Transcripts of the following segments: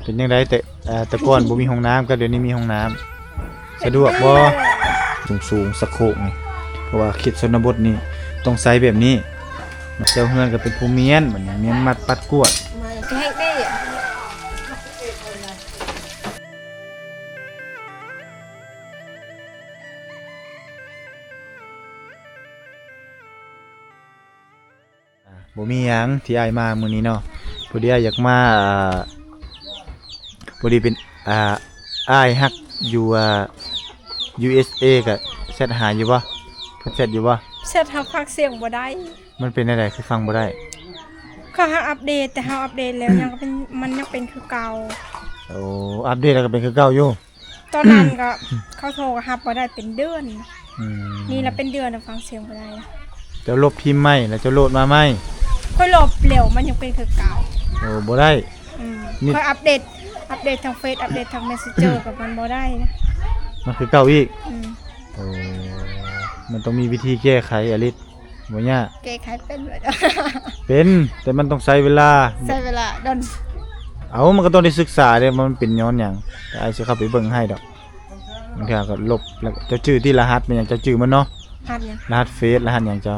ເປັນຈັ່ງໃດ ແຕ່ ເອີ ແຕ່ກ່ອນບໍ່ມີຫ້ອງນ້ຳ ກັບດຽວນີ້ມີຫ້ອງນ້ຳ ສະດວກບໍ່? ສູງໆ ສະໂຄກນີ້ ເພາະວ່າເຂດຊົນນະບົດນີ້ຕ້ອງໃຊ້ແບບນີ້ ເຈົ້າເຮືອນກໍເປັນຜູ້ມ້ຽນ ບັດນີ້ມ້ຽນມັດປັດກວດ. ອ່າ ບໍ່ມີຫຍັງທີ່ອ້າຍມາມື້ນີ້ເນາະ ພໍດີອ້າຍຢາກມາ ອ່າ ພໍດີເປັນ ອ່າ ອ້າຍຮັກຢູ່ ອ່າ ຢູເອສເອ ກະແຊັດຫາຢູ່ບໍ່? ເພິ່ນແຊັດຢູ່ບໍ່? ແຊັດຫາ ຟັງສຽງບໍ່ໄດ້. ມັນເປັນແນວໃດ ຄືຟັງບໍ່ໄດ້? ເຂົາຫາອັບເດດ ແຕ່ເຮົາອັບເດດແລ້ວ ຍັງເປັນ ມັນຍັງເປັນຄືເກົ່າ. ໂອ້ ອັບເດດແລ້ວກໍເປັນຄືເກົ່າຢູ່. ຕອນນັ້ນກໍ ເຂົາໂທກໍຮັບບໍ່ໄດ້ເປັນເດືອນ. ອືມ ນີ້ລະເປັນເດືອນລະຟັງສຽງບໍ່ໄດ້. ເຈົ້າລົບຖິ້ມໃໝ່ ແລ້ວເຈົ້າໂຫຼດມາໃໝ່? ຂ້ອຍລົບແລ້ວມັນຍັງເປັນຄືເກົ່າ. ໂອ້ ບໍ່ໄດ້. ອືມ ນີ້ ຂ້ອຍອັບເດດ ອັບເດດທາງເຟສ ອັບເດດທາງແມັດເຊັນເຈີ ກໍມັນບໍ່ໄດ້ນະ ມັນຄືເກົ່າອີກ. ອືມ ໂອ້ ມັນຕ້ອງມີວິທີແກ້ໄຂອາລິດ. ບໍ່ຍາກ. ແກ້ໄຂເປັນບໍ່? ເປັນ ແຕ່ມັນຕ້ອງໃຊ້ເວລາ. ໃຊ້ເວລາດົນ. ເອົາ ມັນກໍຕ້ອງໄດ້ສຶກສາເດ້ ວ່າມັນເປັນຍ້ອນຫຍັງ. ແຕ່ອ້າຍຊິເຂົ້າໄປເບິ່ງໃຫ້ດອກ. ບາງເທື່ອກໍລົບ ແລ້ວເຈົ້າຈື່ຕິລະຫັດແມ່ນຫຍັງ ເຈົ້າຈື່ມັນເນາະ? ລະຫັດຫຍັງ? ລະຫັດເຟສ ລະຫັດຫຍັງເຈົ້າ?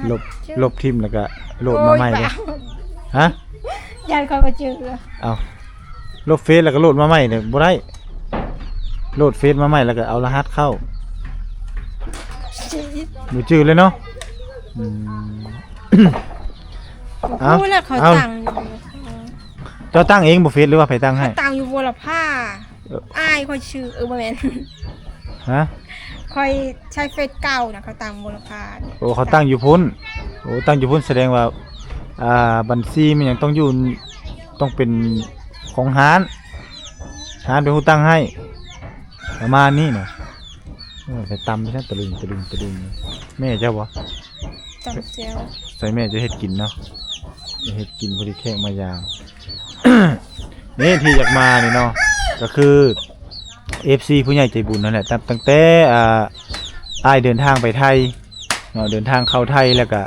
ລົບ ລົບຖິ້ມ ແລ້ວກໍໂຫຼດມາໃໝ່ເດ້. ໂອ້ຍ ບໍ່ເອົາ. ຮະ? ຢ້ານຂ້ອຍບໍ່ຈື່. ເອົາ ລົບເຟສແລ້ວກໍໂຫຼດມາໃໝ່ນີ້ບໍ່ໄດ້. ໂຫຼດເຟສມາໃໝ່ແລ້ວກໍເອົາລະຫັດເຂົ້າ. ບໍ່ຈື່ເລີຍເນາະ. ອືມ ບໍ່ຮູ້ແຫຼະ ເຂົາ ເອົ້າ ຕັ້ງຢູ່. ເຈົ້າຕັ້ງເອງບໍ່ເຟສ ຫຼືວ່າໃຜຕັ້ງໃຫ້? ເຂົາຕັ້ງຢູ່ບົວລະພາ. ເອີ ອ້າຍຂ້ອຍຊື່ ເອີ ບໍ່ແມ່ນ. ຮະ? ຂ້ອຍໃຊ້ເຟສເກົ່ານະ ເຂົາຕັ້ງບົວລະພາ. ໂອ້ ເຂົາຕັ້ງຢູ່ພຸ້ນ. ໂອ້ ຕັ້ງຢູ່ພຸ້ນ ສະແດງວ່າ ອ່າ ບັນຊີມັນຍັງຕ້ອງຢູ່ ຕ້ອງເປັນຂອງຮ້ານ ຮ້ານເປັນຜູ້ຕັ້ງໃຫ້ ປະມານນີ້ນະ. ໂອ້ຍ ໄປຕຳໄປຊະ ຕະລຶງ ຕະດຶງ ຕະດຶງ. ແມ່ເຈົ້າບໍ່? ຕຳແຈ່ວ. ໃສ່ແມ່ເຈົ້າເຮັດກິນເນາະ ເຮັດກິນພໍດີແຂກມາຢາມ. ນີ້ທີ່ຢາກມານີ້ເນາະ ກໍຄືເອັຟຊີຜູ້ໃຫຍ່ໃຈບຸນນັ້ນແຫຼະ ຕັ້ງ ຕັ້ງແຕ່ ອ່າ ອ້າຍເດີນທາງໄປໄທເນາະ ເດີນທາງເຂົ້າໄທ ແລ້ວກະ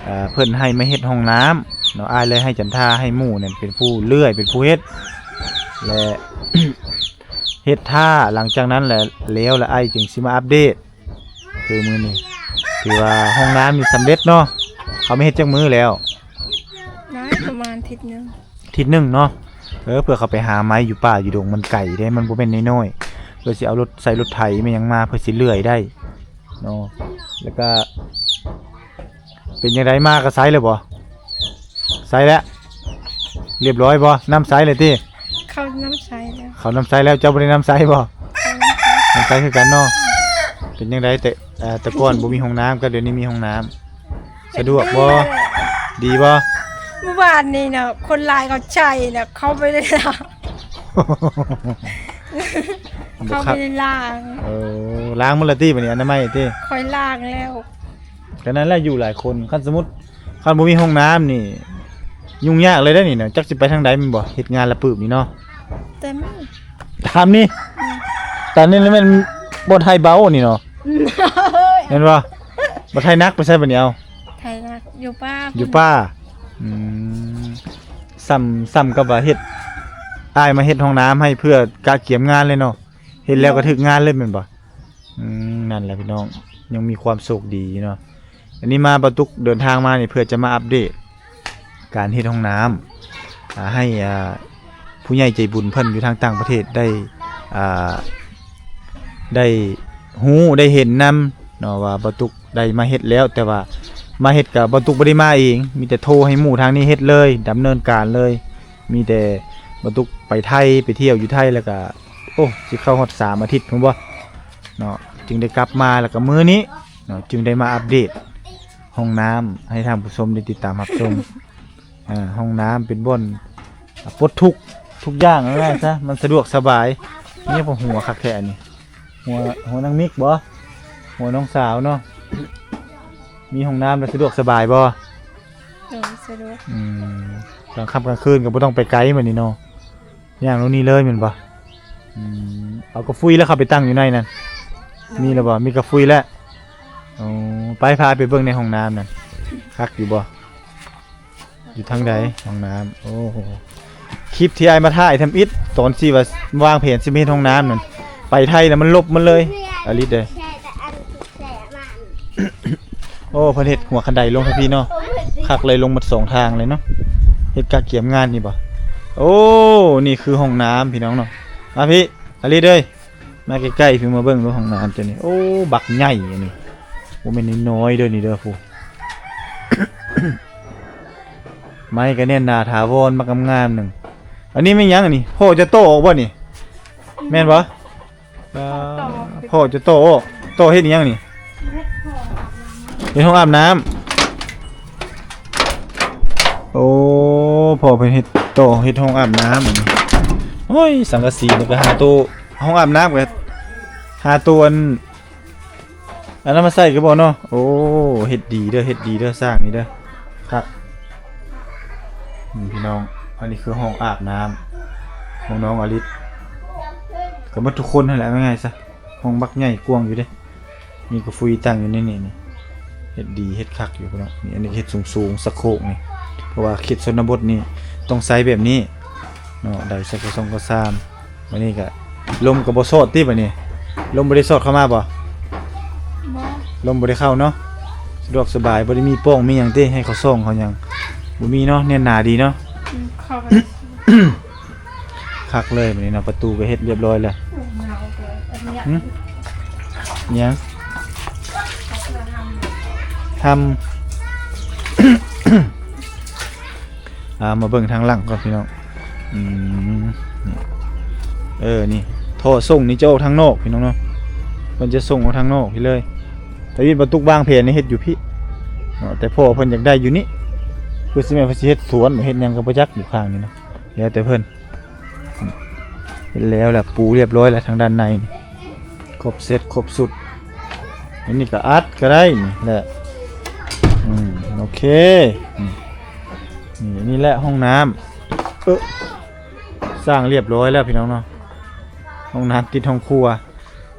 ອ່າ ເພິ່ນໃຫ້ມາເຮັດຫ້ອງນ້ຳເນາະ ອ້າຍເລີຍໃຫ້ຈັນທາ ໃຫ້ໝູ່ນັ້ນເປັນຜູ້ເລື່ອຍ ເປັນຜູ້ເຮັດ ແລະ ເຮັດຖ້າ ຫຼັງຈາກນັ້ນແຫຼະ ແລ້ວລະອ້າຍຈຶ່ງຊິມາອັບເດດ. ຄືມື້ນີ້ຖືວ່າຫ້ອງນ້ຳນີ້ສຳເລັດເນາະ ເຂົາມາເຮັດຈັກມື້ແລ້ວ? ໄດ້ປະມານທິດໜຶ່ງ. ທິດໜຶ່ງເນາະ. ເອີ ເພື່ອເຂົາໄປຫາໄມ້ຢູ່ປ່າຢູ່ດົງມັນໄກເດ້ ມັນບໍ່ແມ່ນນ້ອຍໆ ເພື່ອຊິເອົາລົດ ໃສ່ລົດໄຖແມ່ນຫຍັງມາ ເພື່ອຊິເລື່ອຍໄດ້ເນາະ. ແລ້ວກະ ເປັນຈັ່ງໃດ ມາກໍໃຊ້ແລ້ວບໍ່? ໃຊ້ແລ້ວ ຮຽບຮ້ອຍບໍ່? ນ້ຳໃຊ້ແລ້ວຕິ? ເຂົ້ານ້ຳໃຊ້ແລ້ວ. ເຂົ້ານ້ຳໃຊ້ແລ້ວ ເຈົ້າບໍ່ໄດ້ນ້ຳໃຊ້ບໍ່? ເຂົ້ານ້ຳໃຊ້ ນ້ຳໃຊ້ຄືກັນເນາະ. ເປັນຈັ່ງໃດ ແຕ່ ເອີ ແຕ່ກ່ອນບໍ່ມີຫ້ອງນ້ຳ ກັບດຽວນີ້ມີຫ້ອງນ້ຳ ສະດວກບໍ່? ດີບໍ່? ມື້ວານນີ້ນະ ຄົນລາວເຂົາໃຊ້ນະ ເຂົາບໍ່ໄດ້ລ້າງ ບໍ່ ເຂົາບໍ່ໄດ້ລ້າງ. ເອີ ລ້າງໝົດແລ້ວຕິ ບັດນີ້ອະນາໄມຕິ? ຂ້ອຍລ້າງແລ້ວ. ກໍນັ້ນແຫຼະ ຢູ່ຫຼາຍຄົນ ຄັນສົມມຸດ ຄັນບໍ່ມີຫ້ອງນ້ຳນີ້ ຫຍຸ້ງຍາກເລີຍເດ້ນີ້ນະ ຈັກຊິໄປທາງໃດແມ່ນບໍ່? ເຮັດງານລະປຶບນີ້ເນາະ. ແຕ່ນີ້ ຖາມນີ້ ອືມ ຕອນນີ້ແມ່ນບໍ່ໄທເບົານີ້ເນາະ. ອືມ ແມ່ນບໍ່? ບໍ່ໄທໜັກໄປໃສບັດນີ້ເອົາ? ໄທໜັກຢູ່ປ່າ ຢູ່ປ່າ. ອືມ ສ່ຳ ສ່ຳກັບວ່າເຮັດ ອ້າຍມາເຮັດຫ້ອງນ້ຳໃຫ້ເພື່ອກະກຽມງານເລີຍເນາະ. ເຮັດແລ້ວກໍຖືກງານເລີຍແມ່ນບໍ່? ອືມ ນັ້ນແຫຼະພີ່ນ້ອງ ຍັງມີຄວາມໂຊກດີເນາະ. ອັນນີ້ມາ ບ່າວຕຸກເດີນທາງມານີ້ ເພື່ອຈະມາອັບເດດການເຮັດຫ້ອງນ້ຳ ອ່າ ໃຫ້ ອ່າ ຜູ້ໃຫຍ່ໃຈບຸນເພິ່ນຢູ່ທາງຕ່າງປະເທດໄດ້ ອ່າ ໄດ້ຮູ້ໄດ້ເຫັນນຳເນາະ ວ່າບ່າວຕຸກໄດ້ມາເຮັດແລ້ວ ແຕ່ວ່າມາເຮັດກໍບ່າວຕຸກບໍ່ໄດ້ມາເອງ ມີແຕ່ໂທໃຫ້ໝູ່ທາງນີ້ເຮັດເລີຍ ດຳເນີນການເລີຍ. ມີແຕ່ບ່າວຕຸກໄປໄທ ໄປທ່ຽວຢູ່ໄທ ແລ້ວກໍ ໂອ້ ຊິເຂົ້າຮອດສາມອາທິດພຸ້ນບໍ່ເນາະ ຈຶ່ງໄດ້ກັບມາ ແລ້ວກໍມື້ນີ້ເນາະ ຈຶ່ງໄດ້ມາອັບເດດຫ້ອງນ້ຳໃຫ້ທ່ານຜູ້ຊົມໄດ້ຕິດຕາມຮັບຊົມ. ອ່າ ຫ້ອງນ້ຳເປັນບ່ອນ ອ່າ ປົດທຸກທຸກຢ່າງ ເອົາງ່າຍຊະ ມັນສະດວກສະບາຍ. ນີ້ ຫົວຄັກແທ້ອັນນີ້ ຫົວ ຫົວນາງມິກບໍ່? ຫົວນ້ອງສາວເນາະ. ມີຫ້ອງນ້ຳແລ້ວສະດວກສະບາຍບໍ່? ໂດຍ ສະດວກ. ອືມ ກາງຄ່ຳກາງຄືນກໍບໍ່ຕ້ອງໄປໄກບັດນີ້ເນາະ ຍ່າງລົງນີ້ເລີຍແມ່ນບໍ່? ອືມ ເອົາກະຟຸຍແລ້ວເຂົ້າໄປຕັ້ງຢູ່ໃນນັ້ນ ໂດຍ ມີແລ້ວບໍ່? ມີກະຟຸຍແລ້ວ. ໂອ້ ໄປ ພາໄປເບິ່ງໃນຫ້ອງນ້ຳນັ້ນ ຄັກຢູ່ບໍ່? ຢູ່ທາງໃດຫ້ອງນ້ຳ? ໂອ້ ເຂ ຄລິບທີ່ອ້າຍມາຖ່າຍທຳອິດ ຕອນທີ່ວ່າວາງແຜນຊິມາເຮັດຫ້ອງນ້ຳນັ້ນ ໄປໄທແລ້ວມັນລົບໝົດເລີຍ ອາລິດເອີຍ. ໂອ້ ເພິ່ນເຮັດຫົວຄັນໄດລົງໃຫ້ພີ່ເນາະ ຄັກເລີຍ ລົງໝົດສອງທາງເລີຍເນາະ. ເຮັດກະກຽມງານນີ້ບໍ່? ໂອ້ ນີ້ຄືຫ້ອງນ້ຳພີ່ນ້ອງເນາະ. ມາພີ່ ອາລິດເອີຍ ມາໃກ້ໆ ພີ່ ມາເບິ່ງດູຫ້ອງນ້ຳເຈົ້ານີ້. ໂອ້ ບັກໃຫຍ່ອັນນີ້ ບໍ່ແມ່ນນ້ອຍໆເດີນີ້ເດີ ຜູ້ ໄມ້ກະແໜ້ນໜາຖາວອນ ບັກງາມໆໜຶ່ງ. ອັນນີ້ແມ່ນຫຍັງອັນນີ້? ພໍ່ຈະຕໍ່ອອກບໍ່ນີ້? ແມ່ນບໍ່? ອ່າ ພໍ່ຈະຕໍ່ອອກ ຕໍ່ເຮັດອີ່ຫຍັງນີ້? ເຮັດຫ້ອງອາບນ້ຳ. ໂອ້ ພໍ່ເພິ່ນເຮັດຕໍ່ ເຮັດຫ້ອງອາບນ້ຳອັນນີ້. ໂອ້ຍ ສັງກະສີນີ້ກະຫາໂຕ ຫ້ອງອາບນ້ຳກະຫາໂຕ ອັນ ອັນນັ້ນມາໃສ່ກະບໍ່ເນາະ. ໂອ້ ເຮັດດີເດີ ເຮັດດີເດີ ສ້າງນີ້ເດີ ຄັກ. ນີ້ພີ່ນ້ອງ ອັນນີ້ຄືຫ້ອງອາບນ້ຳຂອງນ້ອງອາລິດ ກະໝົດທຸກຄົນຫັ້ນແຫຼະ ເອົາງ່າຍໆຊະ. ຫ້ອງບັກໃຫຍ່ກວ້າງຢູ່ເດ້ ມີກະຟຸຍຕັ້ງຢູ່ໃນນີ້ນີ້. ເຮັດດີເຮັດຄັກຢູ່ພີ່ນ້ອງ. ນີ້ ອັນນີ້ເຮັດສູງໆ ສະໂຄກນີ້ ເພາະວ່າເຂດຊົນນະບົດນີ້ຕ້ອງໃຊ້ແບບນີ້ເນາະ. ໄດ້ໃສ່ກະຊອງກະຊາມ. ບາດນີ້ກະ ລົມກະບໍ່ຊອດຕິບາດນີ້? ລົມບໍ່ໄດ້ຊອດເຂົ້າມາບໍ່? ບໍ່ ລົມບໍ່ໄດ້ເຂົ້າເນາະ. ສະດວກສະບາຍ ບໍ່ໄດ້ມີປ່ອງມີຫຍັງຕິ ໃຫ້ເຂົາສ່ອງເຂົາຫຍັງ? ບໍ່ມີເນາະ ແໜ້ນໜາດີເນາະ. ອືມ ເຂົ້າໄປ ຄັກເລີຍບາດນີ້ເນາະ. ປະຕູກະເຮັດລຽບຮ້ອຍແລ້ວ. ຫຍັງ? ຫຳ ອ່າ ມາເບິ່ງທາງຫຼັງກ່ອນພີ່ນ້ອງ. ອືມ ນີ້ ເອີ ນີ້ ທໍ່ສົ່ງນີ້ຈະອອກທາງນອກພີ່ນ້ອງເນາະ ເພິ່ນຈະສົ່ງອອກທາງນອກພີ້ເລີຍ. ທາງວິດປະຕຸກວາງແຜນນີ້ເຮັດຢູ່ພີ້ເນາະ ແຕ່ພໍ່ເພິ່ນຢາກໄດ້ຢູ່ນີ້ ຄືຊິແມ່ນເພິ່ນຊິເຮັດສວນເຮັດຫຍັງກະບໍ່ຈັກ ຢູ່ຂ້າງນີ້ນະ ແລ້ວແຕ່ເພິ່ນ. ເຮັດແລ້ວລະ ປູຮຽບຮ້ອຍລະ ທາງດ້ານໃນນີ້ ຄົບເຊັດຄົບຊຸດ. ອັນນີ້ກະອັດກະໄດ້ນີ້ແຫຼະ. ອືມ ໂອເຄ ນີ້ ນີ້ແຫຼະຫ້ອງນ້ຳ ເອີ ສ້າງລຽບຮ້ອຍແລ້ວພີ່ນ້ອງເນາະ. ຫ້ອງນ້ຳຕິດຫ້ອງຄົວ.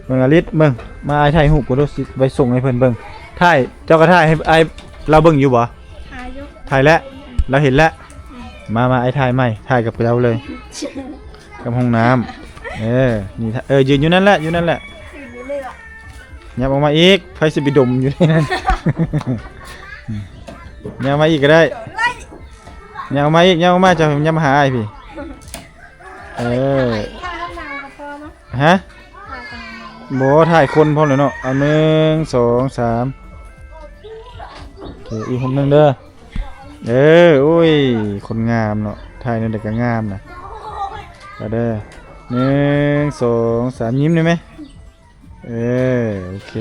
ເບິ່ງອາລິດ ເບິ່ງ ມາ ອ້າຍຖ່າຍຮູບກ່ອນດູ ຊິໄປສົ່ງໃຫ້ເພິ່ນເບິ່ງ. ຖ່າຍ ເຈົ້າກະຖ່າຍໃຫ້ອ້າຍລາວເບິ່ງຢູ່ບໍ່? ຖ່າຍຢູ່ ຖ່າຍແລ້ວ ລາວເຫັນແລ້ວ. ອືມ ມາ ມາ ອ້າຍຖ່າຍໃໝ່ ຖ່າຍກັບເຈົ້າເລີຍ ກັບຫ້ອງນ້ຳ. ເອີ ນີ້ ເອີ ຢືນຢູ່ນັ້ນແຫຼະ ຢູ່ນັ້ນແຫຼະ. ຍັບອອກມາອີກ ໃຜຊິໄປດົມຢູ່ໃນນັ້ນ? ຍັບອອກມາອີກກະໄດ້ ຍັບອອກມາອີກ ຍັບອອກມາ ເຈົ້າຍັບມາຫາອ້າຍພີ້. ເອີ ຖ້າເຮົານັ່ງກະພໍເນາະ. ຮະ? ຖ້າເຮົານັ່ງ ບໍ່ ຖ່າຍຄົນພ້ອມແຫຼະເນາະ. ເອົາ ໜຶ່ງ ສອງ ສາມ ໂອເຄ ອີກຮູບໜຶ່ງເດີ. ເອີ ໂອ້ຍ ຄົນງາມເນາະ ຖ່າຍແນວໃດກະງາມນະ. ເອົາເດີ ໜຶ່ງ ສອງ ສາມ ຍິ້ມໄດ້ໄໝ? ເອີ ໂອເຄ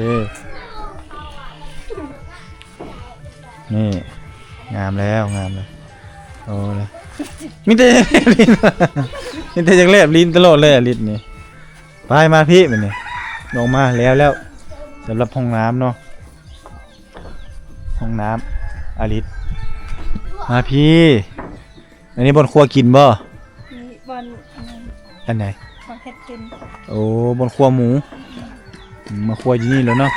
ນີ້ ງາມແລ້ວ ງາມແລ້ວ. ໂອ້ ມີແຕ່ ມີແຕ່ຢາກແລບລີ້ນຕະຫຼອດເລີຍ ອາລິດນີ້. ໄປ ມາພີ້ບາດນີ້ ອອກມາ ແລ້ວແລ້ວ ສຳລັບຫ້ອງນ້ຳເນາະ ຫ້ອງນ້ຳ ອາລິດ ມາພີ້. ອັນນີ້ບ່ອນຄົວກິນບໍ່? ນີ້ບ່ອນ ອັນໃດ? ບ່ອນເຮັດກິນ. ໂອ້ ບ່ອນຄົວໝູ. ອືມ ມາຄົວຢູ່ນີ້ແລ້ວເນາະ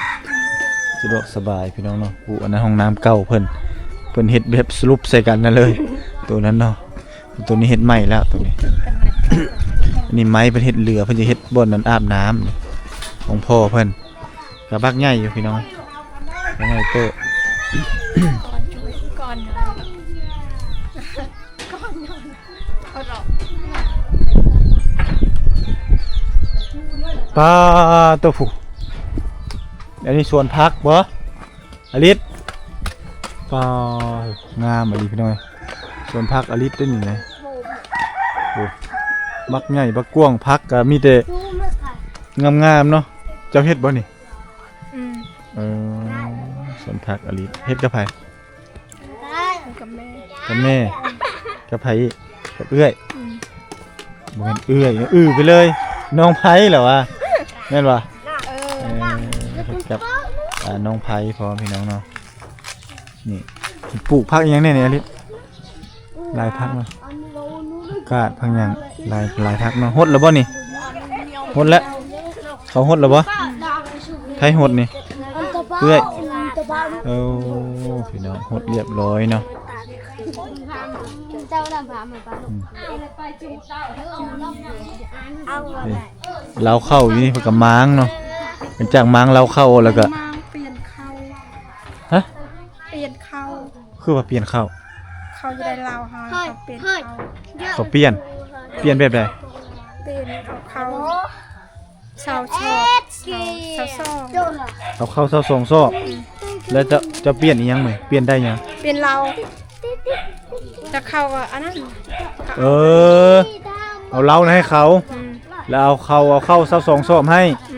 ສະດວກສະບາຍພີ່ນ້ອງເນາະ. ໂອ້ ອັນນັ້ນຫ້ອງນ້ຳເກົ່າເພິ່ນ ເພິ່ນເຮັດແບບສະຫຼຸບໃສ່ກັນນັ້ນເລີຍ ໂຕນັ້ນເນາະ. ໂຕນີ້ເຮັດໃໝ່ແລ້ວ ໂຕນີ້ ອັນນີ້ໄມ້ເພິ່ນເຮັດເຫຼືອ ເພິ່ນຈະເຮັດບ່ອນນັ້ນອາບນ້ຳຂອງພໍ່ເພິ່ນ. ກະບັກໃຫຍ່ຢູ່ພີ່ນ້ອງ ບັກໃຫຍ່ເຕີບ. ກ່ອນນອນ ກ່ອນນອນ ປາໂຕ ຜູ້ ອັນນີ້ສວນຜັກບໍ່ ອາລິດ? ປາ ງາມອີ່ຫຼີພີ່ນ້ອງ ສວນຜັກອາລິດເດ້ນີ້ນະ. ໂອ້ ບັກໃຫຍ່ບັກກວ້າງ ຜັກກະມີແຕ່ງາມໆເນາະ. ເຈົ້າເຮັດບໍ່ນີ້? ອືມ ເອີ ສວນຜັກອາລິດ ເຮັດກັບໃຜ? ກັບແມ່ ກັບແມ່ ກັບໃຜອີກ? ກັບເອື້ອຍ. ອືມ ບໍ່ແມ່ນເອື້ອຍ ອືໄປເລີຍ ນ້ອງໃຜລະວະ ແມ່ນບໍ່? ເອີ ເອີ ເຮັດກັບ ອ່າ ນ້ອງໃຜພ້ອມພີ່ນ້ອງເນາະ. ນີ້ ປູກຜັກອີ່ຫຍັງແດ່ນີ້ອາລິດ? ຫຼາຍຜັກເນາະ ຜັກກາດ ຜັກຫຍັງ ຫຼາຍ ຫຼາຍຜັກເນາະ. ຫົດແລ້ວບໍ່ນີ້? ຫົດແລ້ວ ເຂົາຫົດແລ້ວບໍ່? ໃຜຫົດນີ້? ເອື້ອຍ. ໂອ້ ພີ່ນ້ອງ ຫົດລຽບຮ້ອຍເນາະ. ເຈົ້ານຳພາມາປະລຸກ ອືມ ເອົາ ນີ້ ເລົາເຂົ້າຢູ່ນີ້ເພິ່ນກໍມ້າງເນາະ ເປັນຈາກມ້າງເລົາເຂົ້າແລ້ວກໍ ມ້າງປ່ຽນເຂົ້າ ຮະ? ປ່ຽນເຂົ້າ ຄືວ່າປ່ຽນເຂົ້າ? ເຂົ້າຢູ່ໃນເລົາເຮົາ ເຮົາປ່ຽນເຂົ້າ ເຂົາປ່ຽນ ປ່ຽນແບບໃດ? ປ່ຽນເອົາເຂົ້າ ຊາວຊອບ ຊາວ ຊາວສອງ ເອົາເຂົ້າຊາວສອງຊອບ ອືມ ແລ້ວເຈົ້າ ເຈົ້າປ່ຽນອີ່ຫຍັງມື້? ປ່ຽນໄດ້ຫຍັງ? ປ່ຽນເລົາ ແຕ່ເຂົ້າກໍອັນນັ້ນ ເອີ ເອົາເລົາໃຫ້ເຂົາ ອືມ ແລ້ວເອົາເຂົ້າ ເອົາເຂົ້າຊາວສອງຊອບໃຫ້ ອື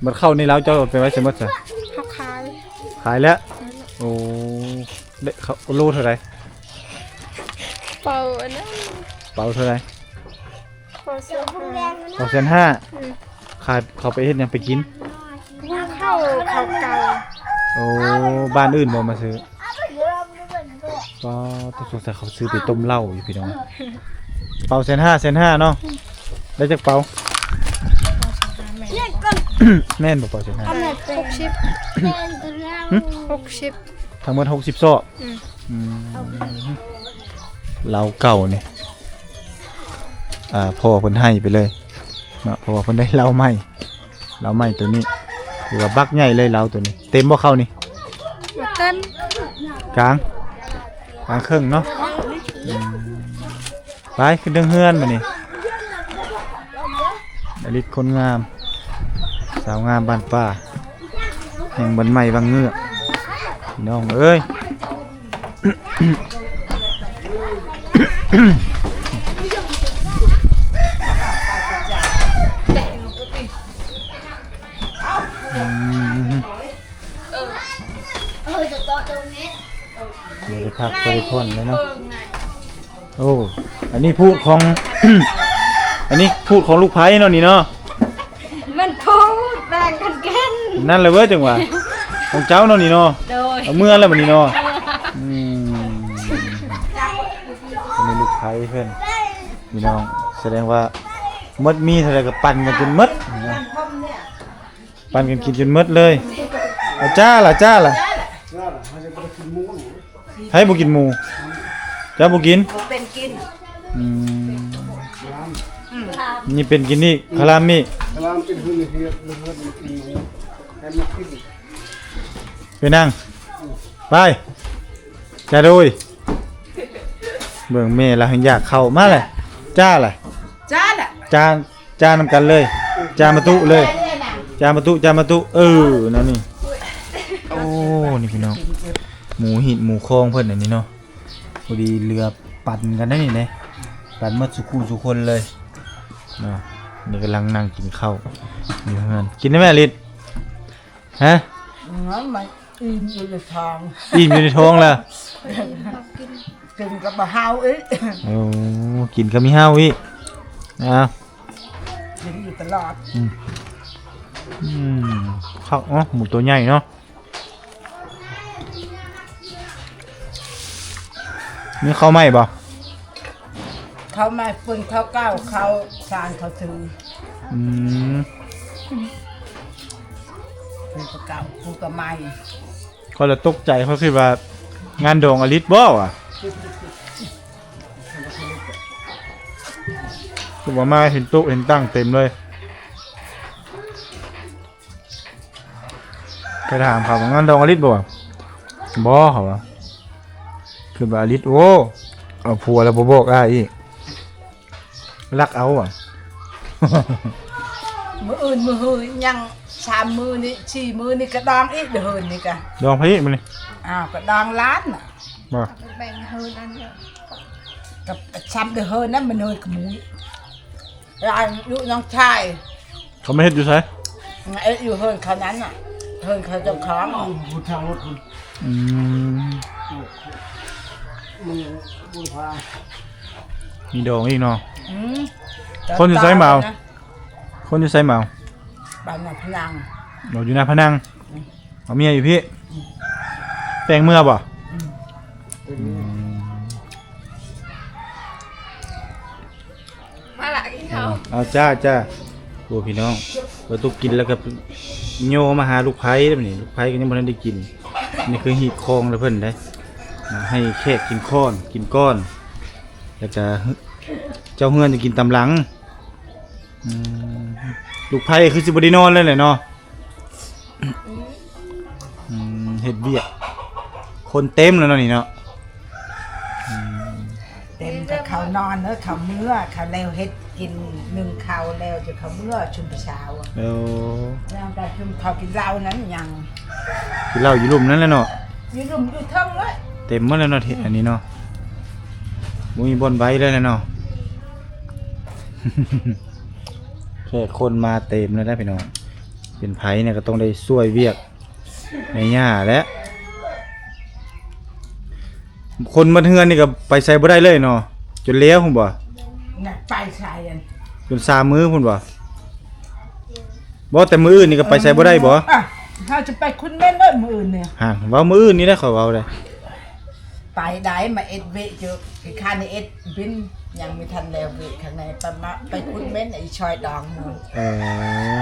ມ ບັດເຂົ້າໃນເລົາເຈົ້າເອົາໄປໄວ້ໃສໝົດຊະ? ເຮົາຂາຍ ຂາຍແລ້ວ ອືມ ໂອ້ ໄດ້ເຂົ້າໂລເທົ່າໃດ? ເປົາອັນນັ້ນ ເປົາເທົ່າໃດ? ເປົາແສນຫ້າ ເປົາແສນຫ້າ ອືມ ຂາຍ ເຂົາໄປເຮັດຫຍັງ? ໄປກິນ ຫຸງເຂົ້າ ເຂົ້າເກົ່າ ໂອ້ ບ້ານອື່ນບໍ່ມາຊື້? ກໍຕ້ອງສົງໄສເຂົາຊື້ໄປຕົ້ມເຫຼົ້າຢູ່ພີ່ນ້ອງ ເປົາແສນຫ້າ ແສນຫ້າເນາະ ໄດ້ຈັກເປົາ? ແມ່ນບໍ່ເປົາແສນຫ້າ? ຫົກສິບ ຫຶ? ຫົກສິບ ທັງໝົດຫົກສິບຊອບ ອືມ ອືມ ເລົາເກົ່ານີ້ ອ່າ ພໍ່ເພິ່ນໃຫ້ໄປເລີຍເນາະ ເພາະວ່າເພິ່ນໄດ້ເລົາໃໝ່ ເລົາໃໝ່ໂຕນີ້ ຖືວ່າບັກໃຫຍ່ເລີຍເລົາໂຕນີ້ ເຕັມບໍ່ເຂົ້ານີ້? ບໍ່ເຕັມ ກາງ ກາງເຄິ່ງເນາະ ອືມ ໄປຂຶ້ນເທິງເຮືອນບາດນີ້ ອາລິດຄົນງາມ ສາວງາມບ້ານປ່າ ແຫ່ງບ້ານໃໝ່ວັງເງືອກ ພີ່ນ້ອງເອີຍ ອືມ ເອີ ຈະເຈາະຕົງນີ້ ບໍ່ໄດ້ພັກບໍ່ໄດ້ຜ່ອນເລີຍເນາະ ໂອ້ ອັນນີ້ພູດຂອງ ອັນນີ້ພູດຂອງລູກໃພ້ເນາະນີ້ເນາະ ມັນພູດແບ່ງກັນກິນ ນັ້ນແຫຼະເວີຍ ຈັ່ງຫວະ ຂອງເຈົ້າເນາະນີ້ເນາະ ໂດຍ ເອົາເມືອແລ້ວບັດນີ້ເນາະ ອືມ ອັນນີ້ລູກໃພ້ເພິ່ນ ພີ່ນ້ອງ ສະແດງວ່າໝົດມີເທົ່າໃດກໍປັນກັນຈົນໝົດເນາະ. ປັນກັນກິນຈົນໝົດເລີຍ ເອົາຈ້າລະ ຈ້າລະ ໃຜບໍ່ກິນໝູ? ເຈົ້າບໍ່ກິນ? ບໍ່ເປັນກິນ ອືມ ນີ້ເປັນກິນນີ້ ຄະລາມນີ້ ຄະລາມເປັນຫື່ນເຫືອດ ເຫືອດມັນກິນໝູ ໃຫ້ມັນກິນ ໄປນັ່ງ ໄປ ຈ້າໂດຍ ເບິ່ງແມ່ລາວແຮ່ງຢາກເຂົ້າ ມາແຫຼະ ຈ້າລະ ຈ້າລະ ຈ້າ ຈ້ານຳກັນເລີຍ ຈ້າມາຕຸເລີຍ ຈ້າມາຕຸ ຈ້າມາຕຸ ເອີ ແນວນີ້ ໂອ້ ນີ້ພີ່ນ້ອງ ໝູຮີດໝູຄອງເພິ່ນອັນນີ້ເນາະ ພໍດີເຫຼືອປັນກັນໄດ໋ນີ້ເດ້ ປັນໝົດສູ່ຄູ່ສູ່ຄົນເລີຍເນາະ ນີ້ກຳລັງນັ່ງກິນເຂົ້າຢູ່ເຮືອນ ກິນໄດ້ແມ່ລິດ ຮະ? ອືມ ມັນອີ່ມຢູ່ໃນທ້ອງ ອີ່ມຢູ່ໃນທ້ອງລະ ກິນກໍບໍ່ເຫົ່າອີກ ໂອ້ ກິນກໍມີເຫົ່າອີກ ເອົາ ກິນຢູ່ຕະຫຼອດ ອືມ ອືມ ຄັກເນາະ ໝູຕົວໃຫຍ່ເນາະ ມີເຂົ້າໃໝ່ບໍ່? ເຂົ້າໃໝ່ ປຸ້ນເຂົ້າເກົ່າ ເຂົ້າສານເຂົາຊື້ ອືມ ປຸ້ນເຂົ້າເກົ່າ ປຸ້ນກໍໃໝ່ ຂ້ອຍລະຕົກໃຈ ຂ້ອຍຄິດວ່າງານດອງອາລິດບໍ່ຫວາ ຄືວ່າມາເຫັນໂຕະເຫັນຕັ່ງເຕັມເລີຍ ໄປຖາມເຂົາວ່າງານດອງອາລິດບໍ່ຫວາ ບໍ່ ເຂົາວ່າ ຄືວ່າອາລິດ ໂອ້ ເອົາຜົວແລ້ວບໍ່ບອກອ້າຍອີກ ລັກເອົາຫວາ ມື້ອື່ນມື້ຮືຍັງ ສາມມື້ນີ້ ສີ່ມື້ນີ້ກໍດອງອີກ ເດີເຮີນນີ້ກະ ດອງໃຜອີກມື້ນີ້ ອ້າວ ກໍດອງຫຼານນະ ບໍ່ ແບ່ງເຮີນອັນ ກັບຊ້ຳເດີເຮີນນັ້ນ ມັນເຮີນຂະໝູຍ ຫຼານລູກນ້ອງຊາຍ ເຂົາມາເຮັດຢູ່ໃສ? ມາເຮັດຢູ່ເຮືອນເຂົານັ້ນນະ ເຮືອນເຂົາເຈົ້າຂອງ ຢູ່ທາງລົດພຸ້ນ ອືມ ມີດອງອີກເນາະ ອືມ ຄົນຢູ່ໃສມາເອົາ ຄົນຢູ່ໃສມາເອົາ ບ້ານນາພະນັງ ເອົາຢູ່ນາພະນັງ ອືມ ເອົາເມຍຢູ່ພີ້ ອືມ ແຕ່ງເມືອບໍ່? ອືມ ອືມ ມາລະກິນເຂົ້າ ເອົາ ເອົາ ຈ້າ ຈ້າ ໂອ້ ພີ່ນ້ອງ ປາຕຸກກິນແລ້ວກໍໂຍມາຫາລູກໃພ້ແລ້ວນີ້ ລູກໃພ້ກໍຍັງບໍ່ທັນໄດ້ກິນ ນີ້ຄືຮີດຄອງລະເພິ່ນເດ້ ໃຫ້ແຂກກິນກ່ອນ ກິນກ່ອນ ແລ້ວກະເຈົ້າເຮືອນຈະກິນຕາມຫຼັງ. ອືມ ລູກໃພ້ຄືຊິບໍ່ໄດ້ນອນແລ້ວແຫຼະເນາະ. ອືມ ເຮັດວຽກ ຄົນເຕັມແລ້ວເນາະນີ້ເນາະ. ອືມ ເຕັມ ແຕ່ເຂົານອນເດີ ເຂົາເມືອ ເຂົາແລ້ວເຮັດກິນ ໜຶ້ງເຂົ້າແລ້ວຈະເຂົາເມືອ ຊຸມຜູ້ສາວ. ໂອ້ ແລ້ວແຕ່ຊຸມເຂົາກິນເຫຼົ້ານັ້ນຍັງ ກິນເຫຼົ້າຢູ່ລຸ່ມນັ້ນແຫຼະເນາະ. ຢູ່ລຸ່ມຢູ່ເທິງເລີຍ ເຕັມໝົດແລ້ວເນາະ ເຂດອັນນີ້ເນາະ ບໍ່ມີບ່ອນໄວ້ແລ້ວແຫຼະເນາະ. ແຂກຄົນມາເຕັມແລ້ວເດ້ພີ່ນ້ອງ. ເປັນໃຜນີ້ກໍຕ້ອງໄດ້ຊ່ວຍວຽກແມ່ຍ່າແຫຼະ. ຄົນໝົດເຮືອນນີ້ກໍໄປໃສບໍ່ໄດ້ເລີຍເນາະ ຈົນແລ້ວພຸ້ນບໍ່? ນະ ໄປໃສອັນ ຈົນສາມມື້ພຸ້ນບໍ່? ບໍ່ ແຕ່ມື້ອື່ນນີ້ກໍໄປໃສບໍ່ໄດ້ບໍ່? ອ່ະ ເຮົາຈະໄປຂຸດເໝັນເດີມື້ອື່ນນີ້. ຫັ້ນ ເວົ້າມື້ອື່ນນີ້ແຫຼະ ຂ້ອຍເວົ້າໄດ້. ໄປໄດ້ ມາເຮັດວຽກຢູ່ ຂີ້ຄ້ານເຮັດບິນ ຍັງບໍ່ທັນແລ້ວວຽກຂ້າງໃນ ໄປມາ ໄປຂຸດເໝັນ ໄອ້ຊອຍດອງໝູ່. ເອີ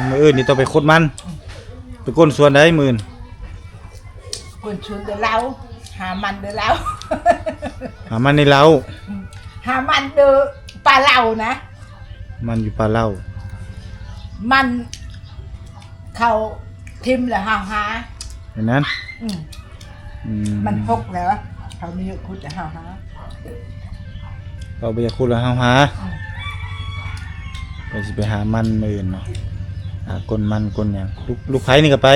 ມື້ອື່ນນີ້ຕ້ອງໄປຂຸດມັນ ໄປກົນສວນໃດມື້ອື່ນ? ກົນສວນເດີລາວ ຫາມັນເດີລາວ ຫາມັນໃນລາວ ຫາມັນເດີປ່າລາວນະ. ມັນຢູ່ປ່າລາວ ມັນ ເຂົາຖິ້ມແລ້ວເຮົາຫາ ແບບນັ້ນ. ອືມ ອືມ ມັນຫົກແລ້ວ ເຂົາບໍ່ຢາກຂຸດແລ້ວເຮົາຫາ ເຂົາບໍ່ຢາກຂຸດແລ້ວເຮົາຫາ. ອືມ ກໍຊິໄປຫາມັນມື້ອື່ນເນາະ ຫາກົນມັນກົນຫຍັງ. ລູກ ລູກໃຜນີ້ກໍໄປ?